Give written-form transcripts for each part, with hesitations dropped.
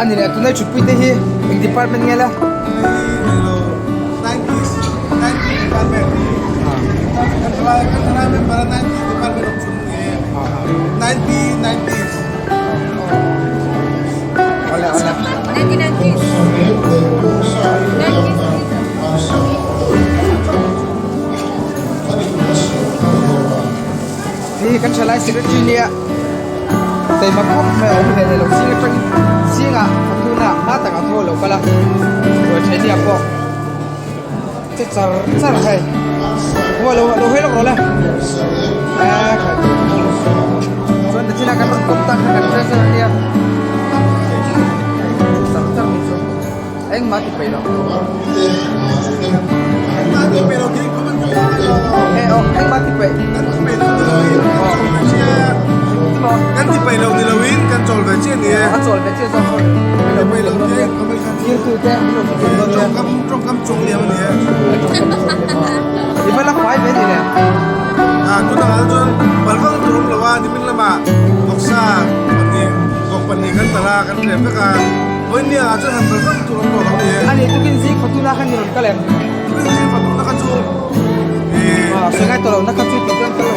Ani leh tunai thutpui te hi eng department nge le? Hei kan thalai secretary nia taima khawp mai a awm hle hle lo zing atangin zingah fathuna hma takah thaw a lo kal a ruai thei nia pawh che char char hei huwa lo lo hawi lawk rawh le chuan nichinah kan rawn kawm tak kha kan treasure ania char char mai chu engmah ti peih lo engmah ti peih Kan ti peih lo ni loin kan chawl ve chiah ni e. A chawl ve chiah zawk peih lo te thirtu te tawngkam tawngkam chung liam ani e. I va la fai ve ni le. A tunah chuan balvang tur awm lo a nimin lamah vawksa pahnih vawk pahnih kan talh a kan tlem vek a vawinia ah chuan han balvang tur awm tawh lo ni e. Ani tukin zing fatuna khan i rawn kal em? Tukin zing fatuna kha chu Sawi ngai tawh lo na kha chu tih chuan kal lo.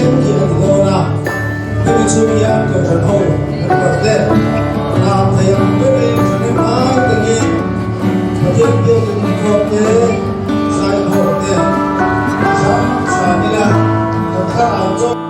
Thil tih a ni dawn a, hemi chhung hian Kohhran ho member te lam thei ang berin thahnem ngai takin Pathian biakin inkhawm te, zaikhawm te hrang hrang ila kan thlarau chaw.